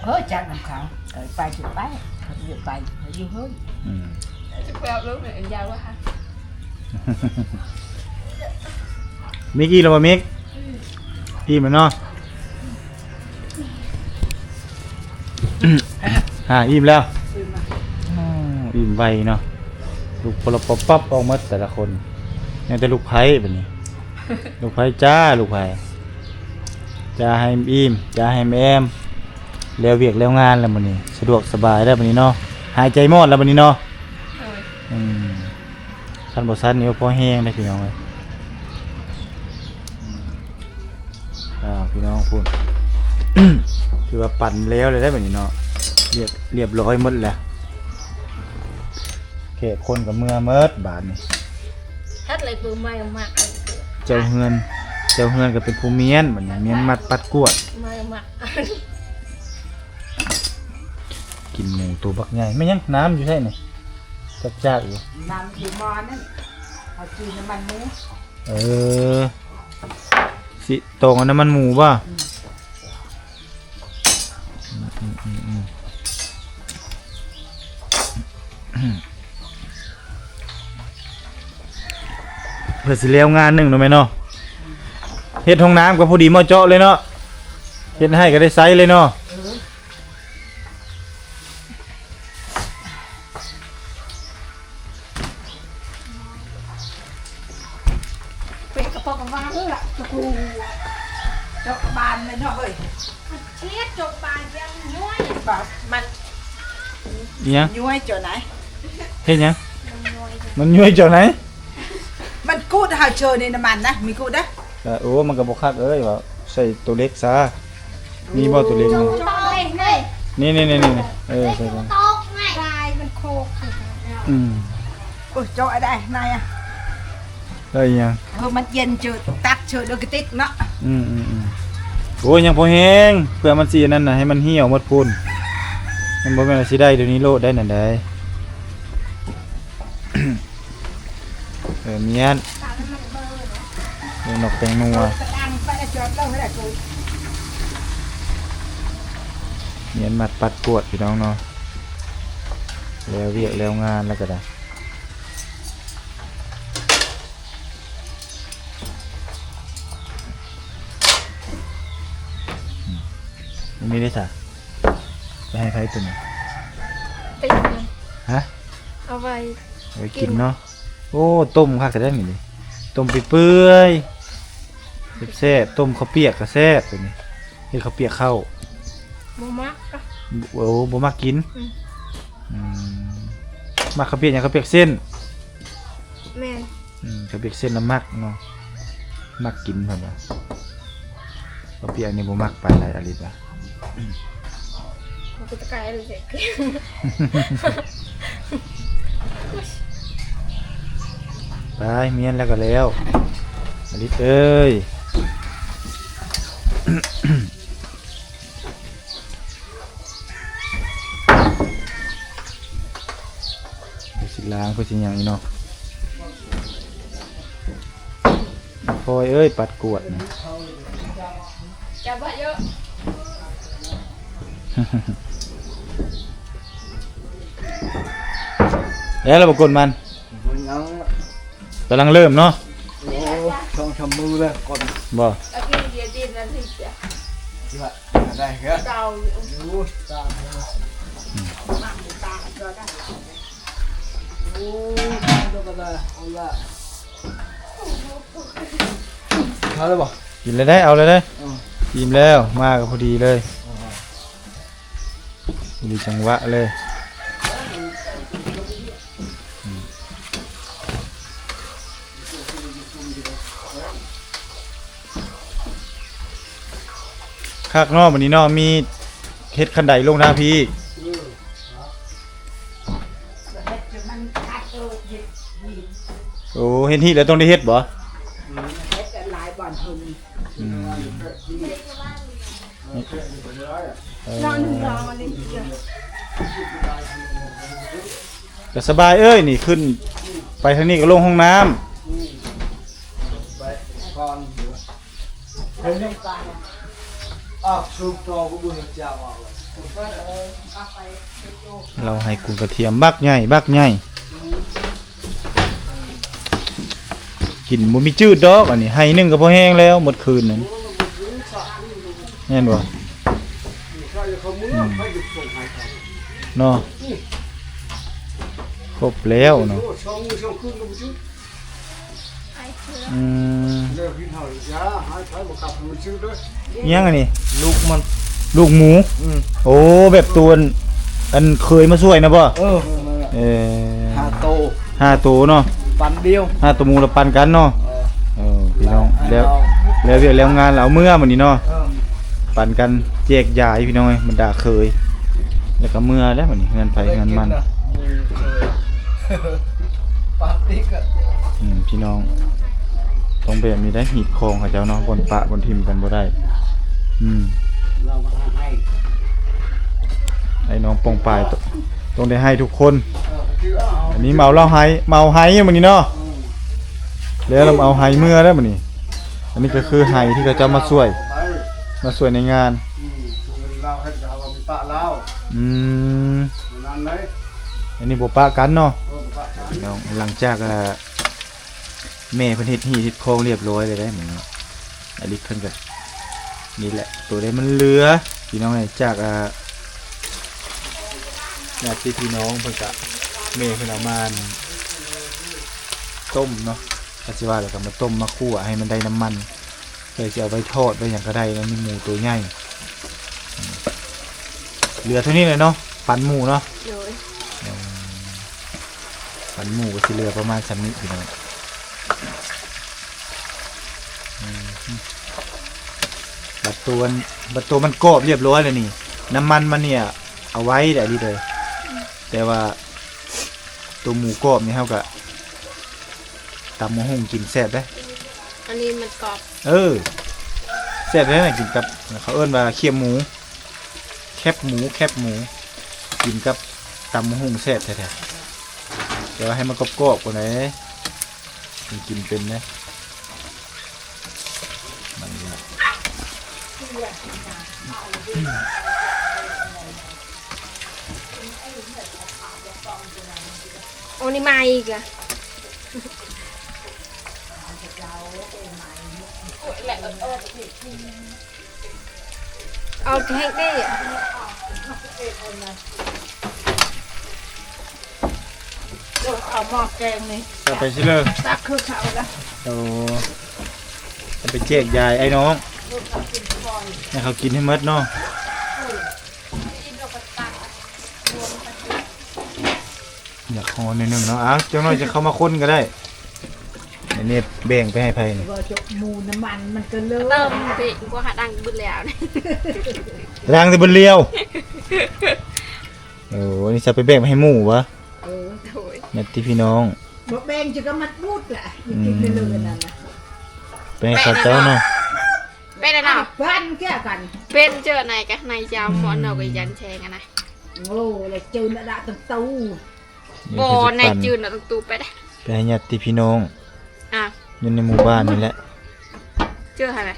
ເອີ ຈັກນຳເຂົາ ເອີ ໄປຊິໄປ ເຂົາບໍ່ຢາກໄປ ເຂົາຢູ່ເຮືອນ. ອືມ ຈະໄປເອົາລູກໃຫ້ຍາຍວ່າ ມິກອີ່ມແລ້ວບໍ່ມິກ? ອີ່ມແລ້ວເນາະ. ອ່າ ອີ່ມແລ້ວ. ອີ່ມໄວເນາະ ລຸກປັບປັບປັບອອກໝົດແຕ່ລະຄົນ. ຍັງແຕ່ລູກໃພ້ບັດນີ້ ລູກໃພ້ຈ້າ ລູກໃພ້ຈ້າ ໃຫ້ອີ່ມ ຈ້າໃຫ້ແມ່ແອມ. ແລ້ວວຽກແລ້ວງານແລ້ວມື້ນີ້ ສະດວກສະບາຍແລ້ວບັດນີ້ເນາະ ຫາຍໃຈມອດແລ້ວບັດນີ້ເນາະ. ໂດຍ ອືມ ຄັນບໍ່ຊັ້ນນີ້ບໍ່ພໍແຮງເດ້ພີ່ນ້ອງເອີຍ. ອ່າ ພີ່ນ້ອງພຸ້ນ ຖືວ່າປັ່ນແລ້ວແລ້ວໄດ໋ບັດນີ້ເນາະ ລຽບ ລຽບຮ້ອຍໝົດແລ້ວ. ແຂກຄົນກໍເມືອໝົດບາດນີ້ ເຮັດເລີຍ ເປີໃໝ່ມາກ ເຈົ້າເຮືອນ ເຈົ້າເຮືອນກໍເປັນຜູ້ມ້ຽນບັດນີ້ ມ້ຽນມັດປັດກວດ ໃໝ່ມາກ. ກິນໝູໂຕບັກໃຫຍ່. ແມ່ນຫຍັງ ນ້ຳຢູ່ໃສນີ້? ຈັກຈາກຢູ່ ນ້ຳຢູ່ໝໍ້ນັ້ນ ເຮົາຈີ່ນ້ຳມັນໝູ. ເອີ ຊິຕ້ອງເອົານ້ຳມັນໝູບໍ່? ອືມ ອືມ ອືມ ອືມ ອືມ. ເພື່ອຊິແລ້ວງານໜຶ່ງເນາະແມ່ເນາະ ເຮັດຫ້ອງນ້ຳກໍພໍດີເໝາະເຈາະເລີຍເນາະ ເຮັດໃຫ້ກໍໄດ້ໃຊ້ເລີຍເນາະ. ເອີ ເປັນກະເປົາກະວາງລະ ຕະກູ ເຈາະກະບານເລີຍເນາະເຮີ້ຍ. ເຮັດຈົບບານຍັງຍ້ອຍ ບາດມັນ ອີຫຍັງ? ຍ້ອຍເຈົ້ານາຍ. ເຮັດຫຍັງ? ມັນຍ້ອຍເຈົ້ານາຍ. ມັນກູດ ເຮົາເຈີໃນນ້ຳມັນນະ ມີກູດເດີ້. ເອີ ໂອ້ ມັນກໍບໍ່ຄັກເອີຍ ວ່າໃສ່ໂຕເລັກຊະ. ມີບໍ່ໂຕເລັກນີ້? ນີ້ໆໆໆ ເອີ ໃສ່ກ່ອນ. ອືມ ໂອ້ຍ ເຈາະໄດ້ນາຍອະ. ໄດ້ອີຫຍັງ? ເອີ ມັນເຢັນເຈີ ຕັກເຈີໂດຍກະຕິກເນາະ. ອືມໆໆ ໂອ້ຍ ຍັງພໍແຮງ ເພື່ອມັນຊິອັນນັ້ນນະ ໃຫ້ມັນຫ່ຽວໝົດພຸ້ນ. ມັນບໍ່ແມ່ນວ່າຊິໄດ້ດຽວນີ້ໂລດໄດ້ນັ້ນໃດ. ເອີ ມ້ຽນ ເອີ ນົກແປ້ງນົວ ມ້ຽນມັດປັດກວດ ພີ່ນ້ອງເນາະ. ແລ້ວວຽກແລ້ວງານແລ້ວກໍໄດ້. ອືມ ນີ້ເດ້ຊະ ໄປໃຫ້ໃຜຕົວນີ້? ໄປກິນ. ຮະ? ເອົາໄວ້ ໄວ້ກິນເນາະ. ໂອ້ ຕົ້ມຄັກແທ້ນີ້ ຕົ້ມເປື່ອຍໆ ແຊບໆ. ຕົ້ມເຂົ້າປຽກກໍແຊບຕົວນີ້ ເຮັດເຂົ້າປຽກເຂົ້າ. ບໍ່ມັກ. ໂອ້ ບໍ່ມັກກິນ. ອືມ ອືມ ມັກເຂົ້າປຽກຫຍັງ? ເຂົ້າປຽກເສັ້ນ. ແມ່ນ. ອືມ ເຂົ້າປຽກເສັ້ນລະມັກເນາະ ມັກກິນເພິ່ນວ່າ. ເຂົ້າປຽກນີ້ບໍ່ມັກປານໃດ ອາລິດວ່າ. ມັນເປັນຕະກາຍເລີຍ. ໄປ ມ້ຽນແລ້ວກໍແລ້ວ ອາລິດເອີຍ. ເພິ່ນຊິລ້າງ ເພິ່ນຊິຫຍັງອີກເນາະ. ພອຍເອີຍ ປັດກວດນີ້ ແລ້ວລະບໍ່ກົນມັນ ຍັງ ກຳລັງເລີ່ມເນາະ. ໂອ້ ສອງສາມມື້ແລ້ວກ່ອນ ບໍ່ ໄດ້ເດີ ໂອ້ ຕາມ ໂອ້ ຕາມ ເອົາລະ ເອົາແລ້ວບໍ່? ກິນແລ້ວໄດ໋ ເອົາແລ້ວໄດ໋ ເອີ ອີ່ມແລ້ວ ມາກໍພໍດີເລີຍ ອໍ ພໍດີຈັງຫວະເລີຍ. ຄັກເນາະ ບັດນີ້ເນາະ ມີເຮັດຄັນໄດລົງທາງພີ້ອີກ. ໂອ້ ເຮັດຮີດແລ້ວຕ້ອງໄດ້ເຮັດບໍ່? ເຮັດຫຼາຍບ່ອນເພິ່ນ ອືມ ກໍສະບາຍເອີຍ ນີ້ຂຶ້ນໄປທາງນີ້ກໍລົງຫ້ອງນ້ຳ ລາວໃຫ້ກຸນກະທຽມບັກໃຫຍ່ ບັກໃຫຍ່ ກິນບໍ່ມີຈືດດອກ ອັນນີ້ໄຮ່ໜຶ່ງກໍພໍແຮງແລ້ວ ໝົດຄືນນັ້ນ ແມ່ນບໍ່? ອືມ ເນາະ ຄົບແລ້ວເນາະ. ອືມ ຫຍັງອັນນີ້? ລູກມັນ ລູກໝູ ອືມ ໂອ້ ແບບຕົວອັນ ອັນເຄີຍມາຊ່ວຍນະບໍ່? ເອີ ເອີ ຫ້າໂຕ ຫ້າໂຕເນາະ ປັນດຽວ ຫ້າໂຕໝູລະປັນກັນເນາະ ເອີ ເອີ ພີ່ນ້ອງ ແລ້ວ ແລ້ວວຽກແລ້ວງານລະເອົາເມືອມື້ນີ້ເນາະ ເອີ ປັນກັນແຈກຢາຍພີ່ນ້ອງເອີຍ ບັນດາເຄີຍ ແລ້ວກໍເມືອແລ້ວບັດນີ້ ເຮືອນໃຜເຮືອນມັນ ປາຕິກະ ອືມ ພີ່ນ້ອງ ຕ້ອງແບບນີ້ໄດ໋ ຮີດຄອງເຂົາເຈົ້າເນາະ ບ່ອນປະບ່ອນຖິ້ມກັນບໍ່ໄດ້ ອືມ ໄອ້ນ້ອງປ້ອງປາຍ ຕ້ອງໄດ້ໃຫ້ທຸກຄົນ ເອີ ອັນນີ້ມາເອົາເຫຼົ້າໄຮ ມາເອົາໄຮມື້ນີ້ເນາະ ອືມ ແລ້ວລະມາເອົາໄຮເມືອແລ້ວມື້ນີ້ ອັນນີ້ກໍຄືໄຮທີ່ເຂົາເຈົ້າມາຊ່ວຍ ມາຊ່ວຍໃນງານ ອືມ ລາວເຮັດລາວມີປະລາວ ອືມ ນັ້ນເລີຍ ອັນນີ້ບໍ່ປະກັນເນາະ ເອີ ບໍ່ປະກັນ ພີ່ນ້ອງ ຫຼັງຈາກ ອ່າ ແມ່ເພິ່ນເຮັດຮີດເຮັດຄອງລຽບຮ້ອຍແລ້ວໄດ໋ມື້ນີ້ເນາະ ອາລິດເພິ່ນກໍ ນີ້ແຫຼະ ໂຕໃດມັນເຫຼືອ ພີ່ນ້ອງເອີຍ ຈາກ ອ່າ ຍາດຕິພີ່ນ້ອງເພິ່ນກະ ແມ່ເພິ່ນເອົາມາຕົ້ມເນາະ ກໍຊິວ່າແລ້ວກໍມາຕົ້ມມາຂົ້ວໃຫ້ມັນໄດ້ນ້ຳມັນ ເພື່ອຊິເອົາໄວ້ທອດໄວ້ຫຍັງກໍໄດ້ເນາະ ມີໝູໂຕໃຫຍ່ ເຫຼືອເທົ່ານີ້ແຫຼະເນາະ ປັນໝູເນາະ ໂດຍ ເອີ ປັນໝູກໍຊິເຫຼືອປະມານສ່ຳນີ້ພີ່ນ້ອງ ອືມ ບັດໂຕ ບັດໂຕມັນກອບລຽບຮ້ອຍແລ້ວນີ້ ນ້ຳມັນມັນນີ້ເອົາໄວ້ໄດ້ເລີຍ ແຕ່ວ່າໂຕໝູກອບນີ້ເຮົາກໍຕຳບັກຫຸ່ງກິນແຊບເດ້ ອັນນີ້ມັນກອບ ເອີ ແຊບເດ້ ກິນກັບ ເຂົາເອີ້ນວ່າຄຽບໝູ ແຄບໝູ ແຄບໝູ ກິນກັບຕຳບັກຫຸ່ງແຊບແທ້ໆ ແຕ່ວ່າໃຫ້ມັນກອບໆກ່ອນເດ້ ມັນກິນເປັນເດ້ ມັນ ໂອ້ ນີ້ມາອີກລະ ເອົາແຮງເດ້ ເອົາໝໍ້ແກງນີ້ ຈະໄປຊິເລີ ຕັກຄືເຂົາລະ ໂອ້ ຈະໄປແຈກຢາຍອ້າຍນ້ອງ ໃຫ້ເຂົາກິນໃຫ້ໝົດເນາະ ຢາກຫໍໜ້ອຍໜຶ່ງເນາະ ເອົາ ຈັກໜ້ອຍຈະເຂົ້າມາຄົນກໍໄດ້ ອັນນີ້ແບ່ງໄປໃຫ້ໃຜນີ້ ໝູນ້ຳມັນມັນກໍເລີຍ ເຕີມຕິ ພວກຫາດັງບຶດແລ້ວ ລ້າງແຕ່ບຶດລຽວ ໂອ້ ອັນນີ້ຈະໄປແບ່ງໄປໃຫ້ໝູບໍ່? ເອີ ຍາດຕິພີ່ນ້ອງ ບໍ່ແບ່ງຈະກະມັດບູດລະ ອືມ ກິນໄປເລີຍອັນນັ້ນນະ ໄປໃຫ້ເຂົາເຈົ້າເນາະ ເປັນແນວນັ້ນ ບ້ານແກ້ກັນ ເປັນເຈີໃນກະໃນຈາມ ອືມ ໝໍນອກກະຢັນແຊງຫັ້ນນະ ໂອ້ ລະເຈີນະດະຕັງຕູ ບໍ່ ໃນຈື່ນະ ຕູ້ໄປເດ້ ໄປໃຫ້ຍາດຕິພີ່ນ້ອງ ອ່າ ຢູ່ໃນໝູ່ບ້ານນີ້ແຫຼະ ເຈີຫັ້ນແຫຼະ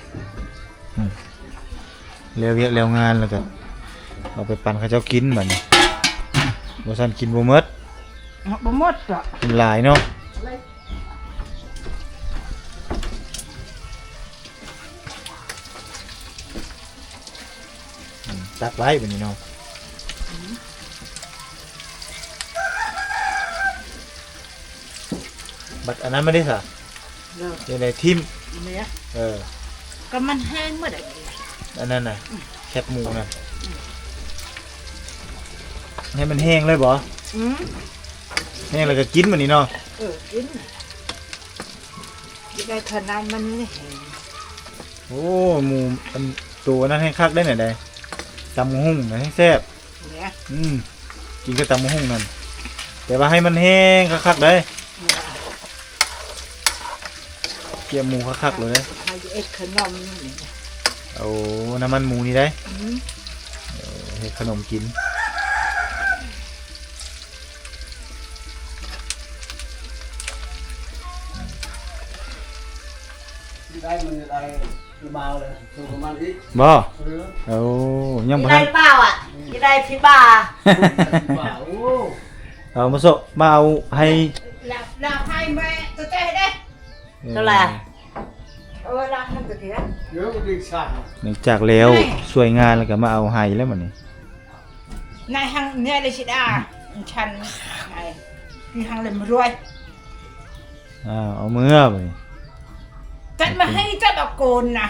ອືມ ແລ້ວວຽກແລ້ວງານແລ້ວກະເອົາໄປປັນເຂົາເຈົ້າກິນບາດນີ້ ບໍ່ຊັ້ນກິນບໍ່ໝົດ ບໍ່ໝົດດອກ ກິນຫຼາຍເນາະ. ອືມ ຕັກໄວ້ບາດນີ້ເນາະ ອືມ ບັດອັນນັ້ນມາເດ້ຊະ ເອີ ຈັ່ງໃດຖິ້ມ ແມ່ນ ເອີ ກະມັນແຫ້ງໝົດ ອັນນັ້ນນະ ອືມ ແຄບໝູນະ ອືມ ໃຫ້ມັນແຫ້ງເລີຍບໍ? ອືມ ແຫ້ງແລ້ວກະກິນບາດນີ້ເນາະ ເອີ ກິນ ຢາກໄດ້ຂະໜາດມັນແຫ້ງ ໂອ້ ໝູ ອັນ ໂຕອັນນັ້ນແຮງຄັກໄດ໋ນະ ໄດ້ ຕຳບັກຫຸ່ງນະແຮງແຊບ ແມ່ນ ອືມ ກິນກັບຕຳບັກຫຸ່ງນັ້ນ ແຕ່ວ່າໃຫ້ມັນແຫ້ງຄັກໆໄດ໋ ແມ່ນ ກຽມໝູຄັກໆໂລດເດ້ ໃຫ້ເຮັດຂະໜົມນີ້ ໂອ້ ນ້ຳມັນໝູນີ້ໄດ໋ ອືມ ເອີ ເຮັດຂະໜົມກິນ. ໄດ້ມັນໄດ້ລະບາວເລີຍ ໂຕປະມານອີກ ບໍ່? ເອີ ໂອ້ ຍັງບໍ່ທັນ ໄດ້ເປົ່າອະ ຊິໄດ້ພິບາ ໂອ້ ເອົາມາໂຊະ ມາເອົາໄຮ ລາວ ລາວໄຮແມ່ໂຕແຕ່ເດ້ ເອີ ເທົ່າໃດ? ເອີ ລາວຫັ້ນກະເທື່ອ ເອີ ເລື່ອງຈາກແລ້ວຊ່ວຍງານແລ້ວກະມາເອົາໄຮແລ້ວບັດນີ້. ນາຍຫັ້ນເນຍເລີຊິດາ ອັນຊັ້ນ ນາຍ ມີຫັ້ນເລີມາລວຍ ອ້າວ ເອົາເມືອບາດນີ້ ຈັດມາໃຫ້ຈັດເອົາໂກນນະ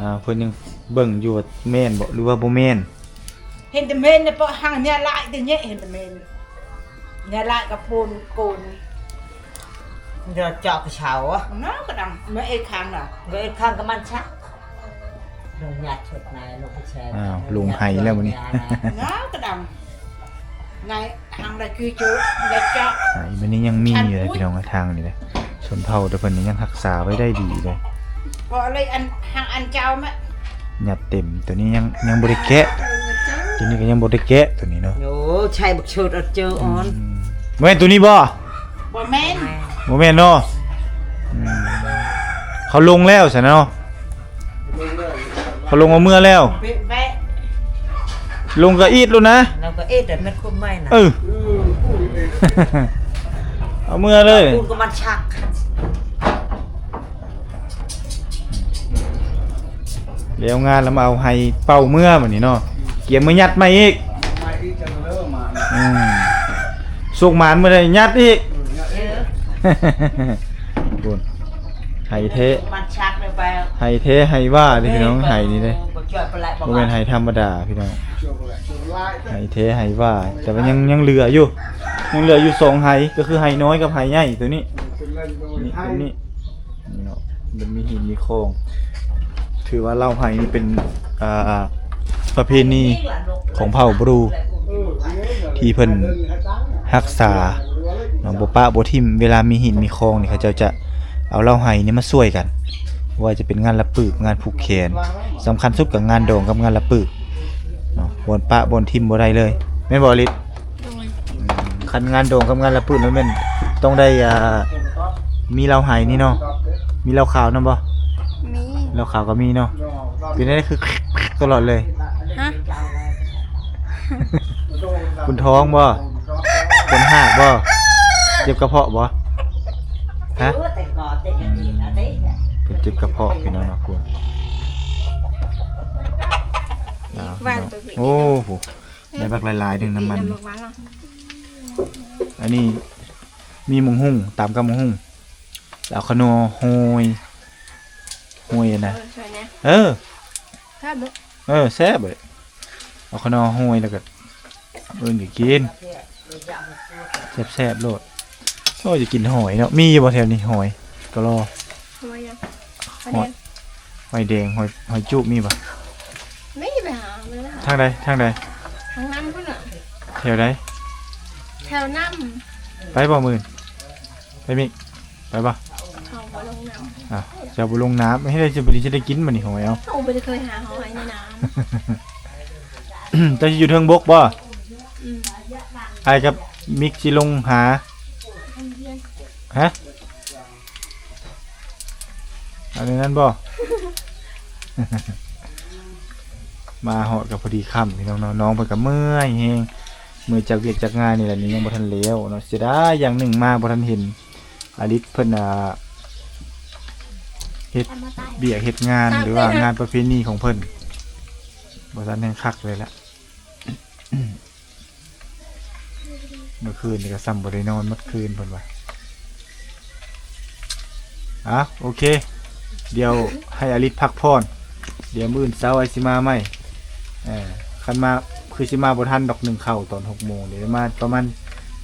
ອ້າວ ເພິ່ນຍັງເບິ່ງຢູ່ວ່າແມ່ນບໍ່ ຫຼືວ່າບໍ່ແມ່ນ ເຫັນແຕ່ແມ່ນນະ ເພາະຫັ້ນເນຍຫຼາຍແຕ່ເນຍ ເຫັນແຕ່ແມ່ນ ເນຍຫຼາຍກະໂພນໂກນ ດຽວເຈາະກະເຊົາ ເນາະ ກະດັງ ເມື່ອເອກຄາງນະ ເມື່ອເອກຄາງກະມັນຊະ ລົງຍັດຊຸດໃນລົງໄປແຊ່ ອ້າວ ລົງໄຮແລ້ວມື້ນີ້ ນາກະດຳ ໃນທາງໃດຄືເຈີ ໄດ້ເຈາະ ໄຮມື້ນີ້ຍັງມີຢູ່ເດ້ພີ່ນ້ອງ ທາງນີ້ເດ້ ຊົນເຜົ່າແຕ່ເພິ່ນນີ້ຍັງຮັກສາໄວ້ໄດ້ດີເດ້ ເພາະເລີຍອັນ ທາງອັນເຈົ້າມະ ຍັດເຕັມ ໂຕນີ້ຍັງ ຍັງບໍ່ໄດ້ແກະ ໂຕນີ້ກະຍັງບໍ່ໄດ້ແກະ ໂຕນີ້ເນາະ ໂອ້ ໃຊ້ບັກເຊີດອັດເຈີອ່ອນ ອືມ ບໍ່ແມ່ນໂຕນີ້ບໍ່? ບໍ່ແມ່ນ ບໍ່ແມ່ນເນາະ ອືມ ເຂົາລົງແລ້ວຊັ້ນເນາະ ເຂົາລົງເອົາເມືອແລ້ວ ລົງກະອີດໂລດນະ ລົງກະອີດແລ້ວແມ່ນຄຸມໃໝ່ນະ ເອີ ເອົາເມືອເລີຍ ປູນກະມັນຊັກ ແລ້ວງານລະມາເອົາໄຮເປົ່າເມືອບາດນີ້ເນາະ ກຽມມາຍັດໃໝ່ອີກ ອືມ ສຸກໝານມື້ໃດຍັດອີກ ພຸ້ນ ໄຮແທ້ ໄຮແທ້ໄຮວ່າເດ້ພີ່ນ້ອງ ໄຮນີ້ເດ້ ບໍ່ແມ່ນໄຮທຳມະດາພີ່ນ້ອງ ໄຮແທ້ໄຮວ່າ ແຕ່ວ່າຍັງ ຍັງເຫຼືອຢູ່ ຍັງເຫຼືອຢູ່ສອງໄຮ ກະຄືໄຮນ້ອຍກັບໄຮໃຫຍ່ໂຕນີ້ ນີ້ໂຕນີ້ ນີ້ເນາະ ມັນມີຫີນມີຄອງ ຖືວ່າເລົ່າໄຮນີ້ເປັນ ອ່າ ປະເພນີຂອງເຜົ່າບຣູ ທີ່ເພິ່ນຮັກສາເນາະ ບໍ່ປະບໍ່ຖິ້ມ ເວລາມີຫີນມີຄອງນີ້ ເຂົາເຈົ້າຈະເອົາເຫຼົ້າໄຮນີ້ມາຊ່ວຍກັນ ບໍ່ວ່າຈະເປັນງານລະປຶກ ງານຜູກແຂນ ສຳຄັນສຸດກະງານດອງກັບງານລະປຶກເນາະ ບ່ອນປະບ່ອນຖິ້ມບໍ່ໄດ້ເລີຍ ແມ່ນບໍ່ອາລິດ? ໂດຍ ອືມ ຄັນງານດອງກັບງານລະປຶກແມ່ນຕ້ອງໄດ້ ອ່າ ມີເຫຼົ້າໄຮນີ້ເນາະ ມີເຫຼົ້າຂາວນຳບໍ່? ມີ ເຫຼົ້າຂາວກະມີເນາະ ເປັນໄດ້ຄືຕະຫຼອດເລີຍ ຮະ ຄຸນທ້ອງບໍ່? ຄົນຮາກບໍ່? ເຈັບກະເພາະບໍ່? ຮະ ເປັນເຈັບກະເພາະພີ່ນ້ອງເນາະ ໂອ້ ໄດ້ບັກຫຼາຍໆ ໜຶ່ງນ້ຳມັນ ອັນນີ້ມີໝາກຫຸ່ງ ຕຳກັບໝາກຫຸ່ງ ແລ້ວເອົາຂະໜໍ່ໂຮຍ ໂຮຍອັນນະ ເອີ ເອີ ແຊບເລີຍ ເອີ ແຊບເລີຍ ເອົາຂະໜໍ່ໂຮຍແລ້ວກະ ເອີ້ນກະກິນ ແຊບໆໂລດ ໂອ້ຍ ຢາກກິນຫອຍເນາະ ມີຢູ່ບໍ່ແຖວນີ້ຫອຍ ກະລໍ ຫອຍຫຍັງ? ຫອຍແດງ ຫອຍ ຫອຍຈູບມີບໍ່? ມີ ໄປຫາເບິ່ງ ທາງໃດ? ທາງໃດ? ທາງນ້ຳພຸ້ນນະ ແຖວໃດ? ແຖວນ້ຳ ໄປບໍ່ມື້ອື່ນ? ໄປມິກ ໄປບໍ່? ເຮົາບໍ່ລົງນ້ຳ ອ່ະ ເຈົ້າບໍ່ລົງນ້ຳ ເຮັດໃດຊິບໍ່ໄດ້ ຊິໄດ້ກິນບັດນີ້ ຂອງເອົາ ເຮົາບໍ່ໄດ້ເຄີຍຫາເຮົາໃຫ້ໃນນ້ຳ ເຈົ້າຊິຢູ່ເທິງບົກບໍ່? ອືມ ອ້າຍກັບມິກຊິລົງຫາ ຮະ? ອັນນັ້ນບໍ່? ມາຮອດກໍພໍດີຄ່ຳພີ່ນ້ອງເນາະ ນ້ອງເພິ່ນກໍເມື່ອຍແຮງ ເມື່ອຍຈາກວຽກຈາກງານນີ້ແຫຼະ ນີ້ຍັງບໍ່ທັນແລ້ວເນາະ ເສຍດາຍຢ່າງໜຶ່ງມາບໍ່ທັນເຫັນອາລິດເພິ່ນ ອ່າ ເຮັດວຽກເຮັດງານ ຫຼືວ່າງານປະເພນີຂອງເພິ່ນ ບໍ່ທັນແຮງຄັກເລີຍລະ. ເມື່ອຄືນນີ້ກໍສ່ຳບໍ່ໄດ້ນອນໝົດຄືນເພິ່ນວ່າ. ອ່ະ ໂອເຄ ດຽວໃຫ້ອາລິດພັກຜ່ອນ ດຽວມື້ອື່ນເຊົ້າອ້າຍຊິມາໃໝ່. ເອີ ຄັນມາ ຄືຊິມາບໍ່ທັນດອກ ໜຶ້ງເຂົ້າຕອນຫົກໂມງນີ້ ມາປະມານ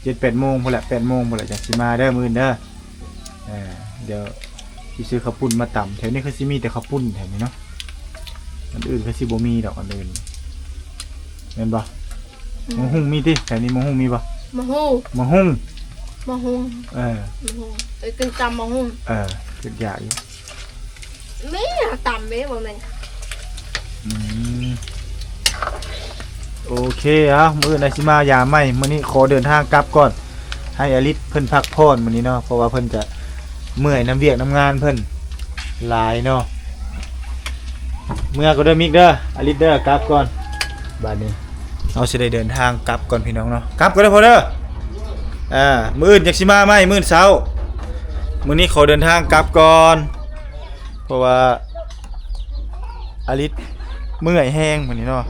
ເຈັດແປດໂມງພຸ້ນແຫຼະ ແປດໂມງພຸ້ນແຫຼະ ຈັ່ງຊິມາເດີມື້ອື່ນເດີ. ເອີ ດຽວຊິຊື້ເຂົ້າປຸ້ນມາຕຳ ແຖວນີ້ຄືຊິມີແຕ່ເຂົ້າປຸ້ນແຖວນີ້ເນາະ ອັນອື່ນຄືຊິບໍ່ມີດອກ ອັນອື່ນແມ່ນບໍ່? ອືມ ໝາກຫຸ່ງມີຕິ? ແຖວນີ້ໝາກຫຸ່ງມີບໍ່? ໝາກຫຸ່ງ ໝາກຫຸ່ງ ໝາກຫຸ່ງ ເອີ ໝາກຫຸ່ງ ເອີ ກິນຕຳໝາກຫຸ່ງ ເອີ ຄິດຢາກຢູ່ ມີຕຳເດ້ ບໍ່ແມ່ນ ອືມ ໂອເຄ ເອົາ ມື້ອື່ນອ້າຍຊິມາຢາມໃໝ່ ມື້ນີ້ຂໍເດີນທາງກັບກ່ອນ ໃຫ້ອາລິດເພິ່ນພັກຜ່ອນມື້ນີ້ເນາະ ເພາະວ່າເພິ່ນກະເມື່ອຍນຳວຽກນຳງານເພິ່ນຫຼາຍເນາະ. ເມືອກ່ອນເດີມິກເດີ ອາລິດເດີ ກັບກ່ອນ ບາດນີ້ເຮົາຊິໄດ້ເດີນທາງກັບກ່ອນພີ່ນ້ອງເນາະ ກັບກ່ອນເດີພໍ່ເດີ. ອ່າ ມື້ອື່ນຈັ່ງຊິມາໃໝ່ ມື້ອື່ນເຊົ້າ ມື້ນີ້ຂໍເດີນທາງກັບກ່ອນ ເພາະວ່າອາລິດເມື່ອຍແຮງມື້ນີ້ເນາະ.